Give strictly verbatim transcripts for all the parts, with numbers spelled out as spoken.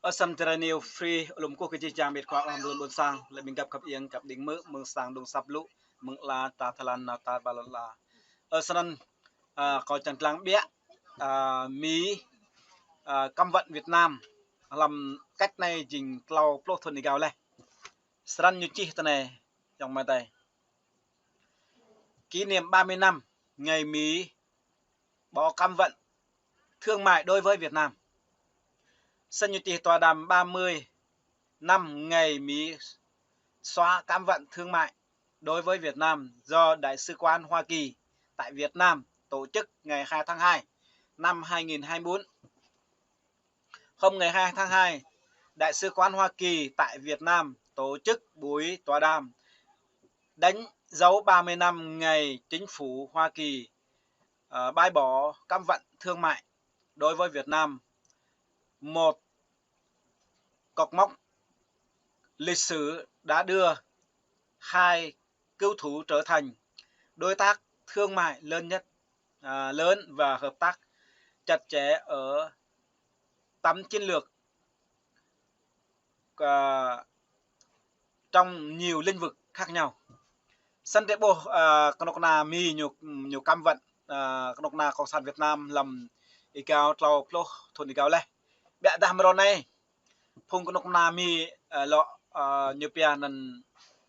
Ơ, săn tơrơ New Free, lŏm kơ kơ jih jang ƀing khua hlăm lŏn ƀôn sang, lĕ ƀing găp khăp ieng, găp đing mơ̆, mơ̆ng sang dŏng săp lu, mơ̆ng ala ta tơlan nao ta ba lŏn ala. Ơ, săn, ơ, kâo čang lăng biă, ơ, Mi, ơ, cấm vận Việt Nam, hlăm cách anai jing klâo pluh thŭn êgao laih. Săn ñu čih tui anai, yŏng mơ̆ tơi. Kỷ niệm ba mươi năm ngày Mỹ bỏ cấm vận thương mại đối với Việt Nam. Săn ñu čih tòa đàm ba mươi năm ngày Mỹ xóa cấm vận thương mại đối với Việt Nam do Đại sứ quán Hoa Kỳ tại Việt Nam tổ chức ngày hai tháng hai năm hai nghìn hai mươi bốn. Hôm ngày hai tháng hai, Đại sứ quán Hoa Kỳ tại Việt Nam tổ chức buổi tọa đàm đánh dấu ba mươi năm ngày chính phủ Hoa Kỳ, ờ, bãi bỏ cấm vận thương mại đối với Việt Nam, một cột mốc lịch sử đã đưa hai cựu thù trở thành đối tác thương mại lớn nhất, à, lớn và hợp tác chặt chẽ ở tầm chiến lược, à, trong nhiều lĩnh vực khác nhau. Săn tơ ƀuh, à, kơnuk kơna Mi ñu, ñu cấm vận, à, kơnuk kơna Cộng sản Việt Nam hlăm êgao klâo pluh thŭn êgao laih. Biă dah mơ̆ng ră anai, phung kơnuk kơna Mi, ơ, lŏ, ơ, ñu pia anŭn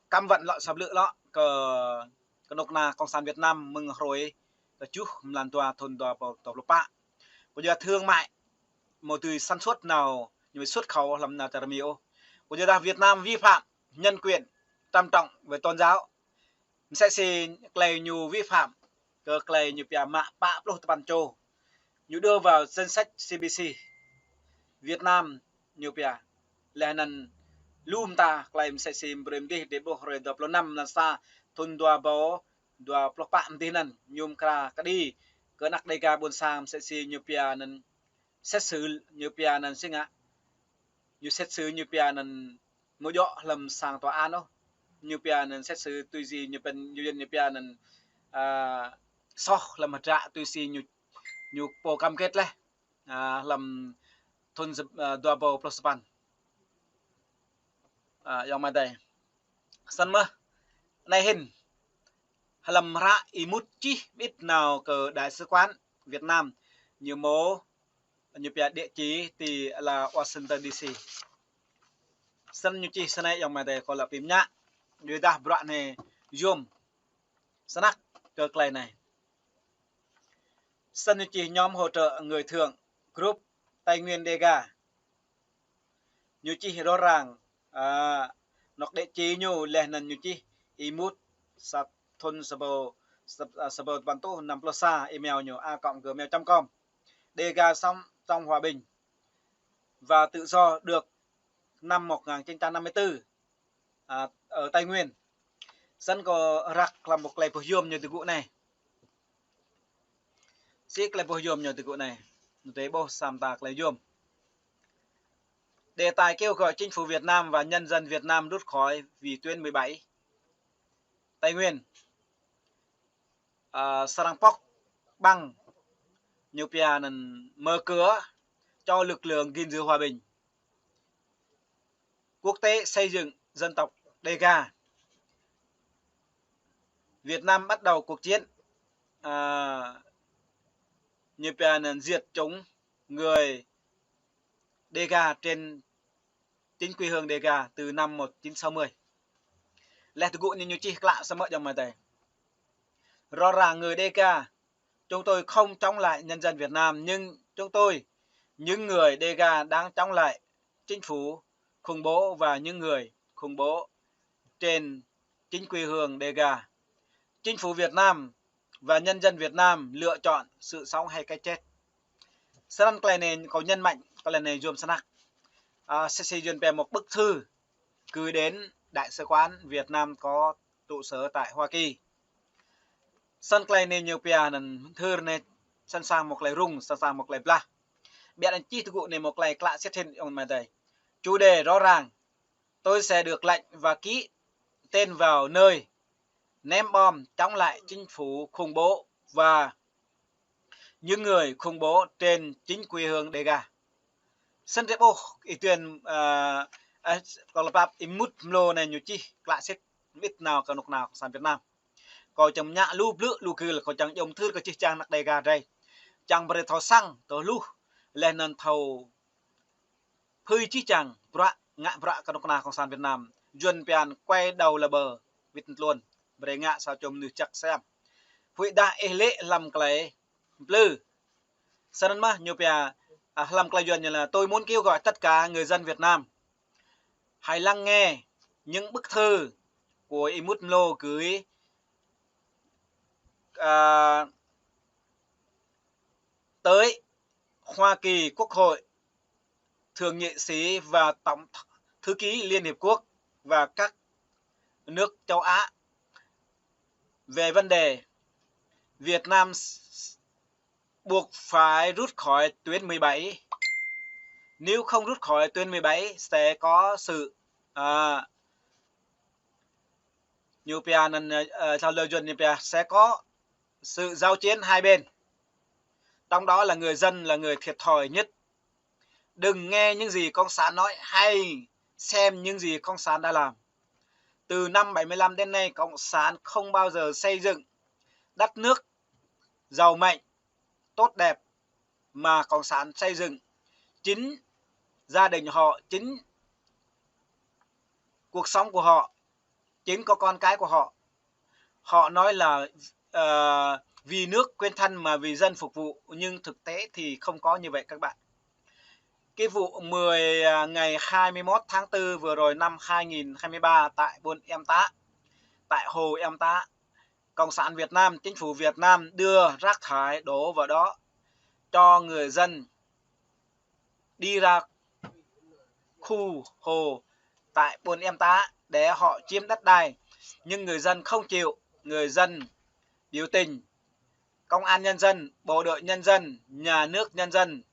cấm vận lŏ săp lu lŏ kơ kơnuk kơna Cộng sản Việt Nam mơ̆ng hrơi kơjuh mlan dua thŭn dua rơbâo dua pluh pă. Kơ yua thương mại, một từ sản xuất nào ñu xuất khẩu hlăm nao tơrơ Mi ôh. Kơ yua dah Việt Nam vi phạm nhân quyền, trầm trọng về tôn giáo. Mơsĕ si tơlơi ñu vi phạm kơ tơlơi ñu pia mă pă pluh tơpăn čô, ñu đưa vào danh sách C B C Việt Nam ñu pia. Laih anŭn lu mơta tơlơi mơsĕ si brơi mơdih đơi ƀuh hrơi dua pluh năm mlan sa thŭn dua rơbâo dua pluh pă mơdih anŭn, ñu mơkra kơđi kơ anăk Đêga ƀôn sang mơsĕ si ñu pia anŭn xét xử ñu pia anŭn si ngă. Ñu xét xử ñu pia anŭn mơ̆ djơ̆ hlăm sang tòa án ôh. Ñu pia anŭn xét xử tui si ñu pơ̆n, ñu yơ̆n ñu pia anŭn, à, soh hlăm hơdră tui si ñu, ñu pô cam kết laih, à, hlăm thŭn sep-, à, dua rơbâo pluh sapăn. À, yŏng mơ̆ tơi. Săn mơ̆, anai hĭn, hlăm hră ih mŭt čih ƀĭt nao kơ Đại sứ quán Việt Nam, ñu mơ̆ ñu pia địa chỉ ti ala Washington D C. Săn ñu čih săn anai yŏng mơ̆ tơi kơ lăp pim ñă. Yua dah bruă anai yôm snăk kơ tơlơi anai. Săn ñu čih nhóm hỗ trợ người Thượng, group Tây Nguyên Đêga. Ñu čih rŏ răng, à, anŏ địa chỉ ñu laih anŭn ñu čih ih mŭt sa thŭn sa rơbâo, sa, à, sa rơbâo tơpăn rơtuh năm pluh sa, email ñu a còng gmail chấm com. Đêga sống trong hòa bình và tự do được năm một ngàn chín trăm năm mươi tư, à, ở Tây Nguyên. Săn kơ răk hlăm một tơlơi pơhiam ñu tơgŭ anai. Si tơlơi pơhiam ñu tơgŭ anai. Ñu tơi ƀuh sa mơta tơlơi yôm. Đề tài kêu gọi chính phủ Việt Nam và nhân dân Việt Nam rút khỏi vị tuyến mười bảy. Tây Nguyên. À, srăng pŏk ƀăng ñu pia anŭn mở cửa cho lực lượng gìn giữ hòa bình quốc tế xây dựng dân tộc Đêga. Việt Nam bắt đầu cuộc chiến, à, ñu pia anŭn diệt chủng người Đêga trên chính quê hương Đêga từ năm một chín sáu mươi. Laih tơgŭ ñu ñu čih klă samơ̆ yŏng mơ̆ tơi. Rŏ răng người Đêga, chúng tôi không chống lại nhân dân Việt Nam, nhưng chúng tôi, những người Đêga đang chống lại chính phủ khủng bố và những người khủng bố trên chính quê hương Đêga. Chính phủ Việt Nam và nhân dân Việt Nam lựa chọn sự sống hay cái chết. Săn tơlơi anai kâo nhấn mạnh, tơlơi anai yôm snăk. À, săn si yôm pia một bức thư gửi đến Đại sứ quán Việt Nam có trụ sở tại Hoa Kỳ. Săn tơlơi anai ñu pia anŭn thư anai săn sang một tơlơi rŭng, săn sang một tơlơi blah. Biă anŭn čih tơgŭ anai một tơlơi klă sĭt hĭn yŏng mơ̆ tơi. Chủ đề rõ ràng, tôi sẽ được lệnh và ký tên vào nơi ném bom chống lại chính phủ khủng bố và những người khủng bố trên chính quê hương Đêga. Sĭt rai ƀuh ih tuyên, ơ, ơ, kâo lơ̆m pap ih mŭt mlô anai ñu čih klă sĭt, mĭt nao kơ kơnuk kơna Cộng sản Việt Nam. Kâo čang mơñă lu blư̆ lu gưl, kâo čang djŏp mơthưr kơ čih čang anăk Đêga drei. Čang brơi thâo săng, thâo hluh, laih anŭn thâo phưi čih čang, bruă, ngă bruă kơ kơnuk kơna Cộng sản Việt Nam. Yuăn pia quay đầu là bờ, wĭt tluôn, brơi ngă sa čô mơnuih jăk sem. Huĭ dah ih lê̆ hlăm klei mplư. Sĭt mơ̆n mơ̆ ñu pia, à, hlăm klei Yuăn ñu là tôi muốn kêu gọi tất cả người dân Việt Nam hãy lắng nghe những bức thư của ih mŭt mlô gửi, à, tới Hoa Kỳ, Quốc hội, Thượng nghị sĩ và Tổng thư ký Liên Hiệp Quốc và các nước châu Á về vấn đề Việt Nam s-, buộc phải rút khỏi tuyến mười bảy. Nếu không rút khỏi tuyến mười bảy sẽ có sự, à, ñu pia anŭn, ờ, theo lời Yuăn ñu pia sẽ có sự giao chiến hai bên. Trong đó là người dân là người thiệt thòi nhất. Đừng nghe những gì cộng sản nói, hãy xem những gì cộng sản đã làm. Từ năm bảy mươi lăm đến nay, cộng sản không bao giờ xây dựng đất nước giàu mạnh, tốt đẹp mà cộng sản xây dựng chính gia đình họ, chính cuộc sống của họ, chính có con cái của họ. Họ nói là, ờ, vì nước quên thân mà vì dân phục vụ, nhưng thực tế thì không có như vậy các bạn. Cái vụ mười, à, ngày hai mươi mốt tháng tư vừa rồi năm hai nghìn hai mươi ba tại Buôn Em Tá, tại Hồ Em Tá, Cộng sản Việt Nam, chính phủ Việt Nam đưa rác thải đổ vào đó cho người dân đi ra khu hồ tại Buôn Em Tá để họ chiếm đất đai. Nhưng người dân không chịu, người dân biểu tình, công an nhân dân, bộ đội nhân dân, nhà nước nhân dân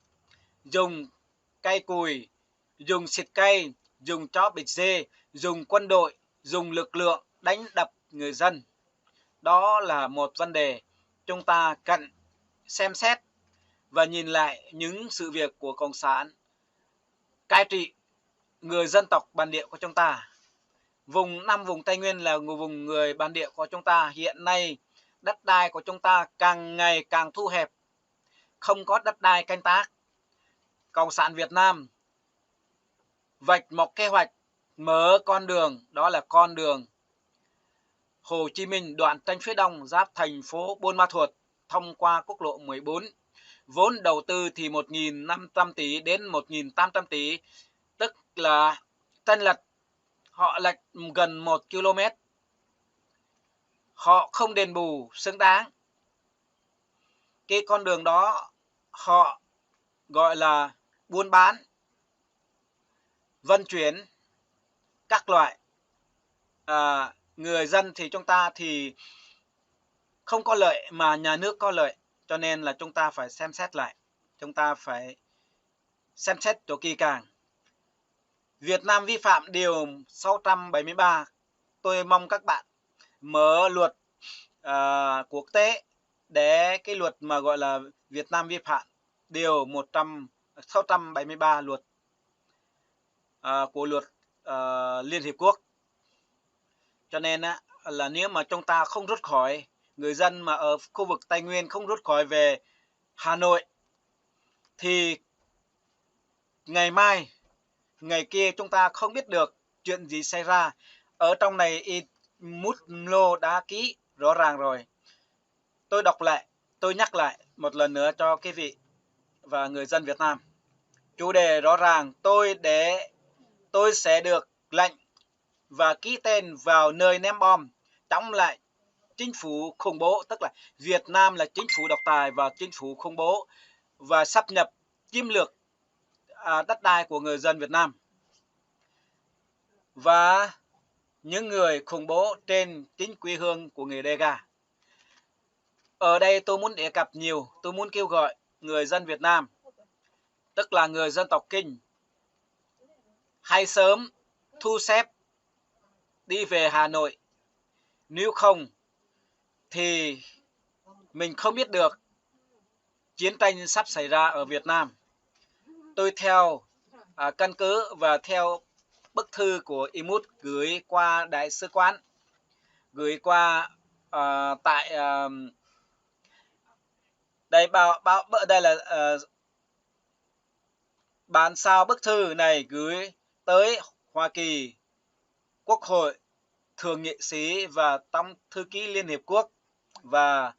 dùng cây cùi, dùng xịt cây, dùng chó bịt dê, dùng quân đội, dùng lực lượng đánh đập người dân. Đó là một vấn đề chúng ta cần xem xét và nhìn lại những sự việc của Cộng sản cai trị người dân tộc bản địa của chúng ta. Vùng, năm vùng Tây Nguyên là vùng người bản địa của chúng ta. Hiện nay, đất đai của chúng ta càng ngày càng thu hẹp, không có đất đai canh tác. Cộng sản Việt Nam vạch một kế hoạch mở con đường, đó là con đường Hồ Chí Minh, đoạn tránh phía đông giáp thành phố Buôn Ma Thuột thông qua quốc lộ mười bốn. Vốn đầu tư thì một nghìn năm trăm tỷ đến một nghìn tám trăm tỷ, tức là chênh lệch, họ lệch gần một ki-lô-mét. Họ không đền bù xứng đáng. Cái con đường đó họ gọi là buôn bán, vận chuyển các loại. À, người dân thì chúng ta thì không có lợi mà nhà nước có lợi, cho nên là chúng ta phải xem xét lại, chúng ta phải xem xét cho kỹ càng. Việt Nam vi phạm điều sáu trăm bảy mươi ba. Tôi mong các bạn mở luật, à, quốc tế để cái luật mà gọi là Việt Nam vi phạm điều một trăm, sáu trăm bảy mươi ba luật, à, của luật, à, Liên Hiệp Quốc. Cho nên á, là nếu mà chúng ta không rút khỏi, người dân mà ở khu vực Tây Nguyên không rút khỏi về Hà Nội thì ngày mai, ngày kia chúng ta không biết được chuyện gì xảy ra. Ở trong này ih mŭt mlô đã ký rõ ràng rồi. Tôi đọc lại, tôi nhắc lại một lần nữa cho quý vị và người dân Việt Nam. Chủ đề rõ ràng, tôi để, tôi sẽ được lệnh và ký tên vào nơi ném bom chống lại chính phủ khủng bố, tức là Việt Nam là chính phủ độc tài và chính phủ khủng bố và xâm nhập chiến lược, à, đất đai của người dân Việt Nam và những người khủng bố trên chính quê hương của người Đêga. Ở đây tôi muốn đề cập nhiều, tôi muốn kêu gọi người dân Việt Nam, tức là người dân tộc Kinh, hãy sớm thu xếp đi về Hà Nội. Nếu không thì mình không biết được chiến tranh sắp xảy ra ở Việt Nam. Tôi theo à, căn cứ và theo bức thư của Imut gửi qua đại sứ quán, gửi qua, à, tại, à, đây báo, báo, đây là, à, bản sao bức thư này gửi tới Hoa Kỳ, Quốc hội, Thượng nghị sĩ và Tổng thư ký Liên Hiệp Quốc và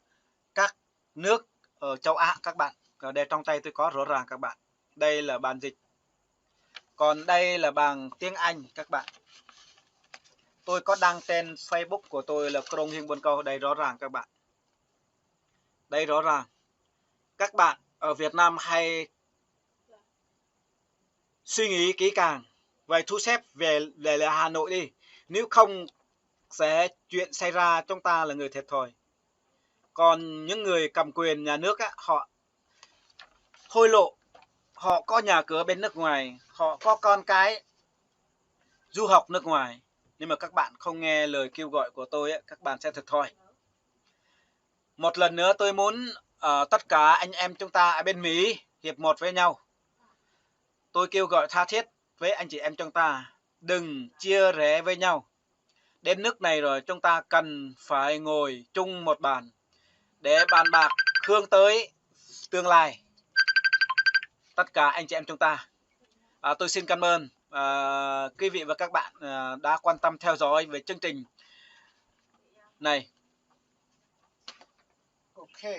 các nước ở châu Á các bạn. Ở đây trong tay tôi có rõ ràng các bạn. Đây là bản dịch. Còn đây là bằng tiếng Anh các bạn. Tôi có đăng trên Facebook của tôi là Krông Hiêng Buôn Kâu, đây rõ ràng các bạn. Đây rõ ràng. Các bạn ở Việt Nam hãy suy nghĩ kỹ càng, vậy thu xếp về, về lại Hà Nội đi. Nếu không sẽ chuyện xảy ra, chúng ta là người thiệt thòi. Còn những người cầm quyền nhà nước á, họ hối lộ, họ có nhà cửa bên nước ngoài, họ có con cái du học nước ngoài, nhưng mà các bạn không nghe lời kêu gọi của tôi á, các bạn sẽ thiệt thòi. Một lần nữa tôi muốn, ờ, tất cả anh em chúng ta ở bên Mỹ hiệp một với nhau. Tôi kêu gọi tha thiết với anh chị em chúng ta, đừng chia rẽ với nhau. Đến nước này rồi, chúng ta cần phải ngồi chung một bàn để bàn bạc hướng tới tương lai. Tất cả anh chị em chúng ta. À, tôi xin cảm ơn, à, quý vị và các bạn, à, đã quan tâm theo dõi về chương trình này. Ok.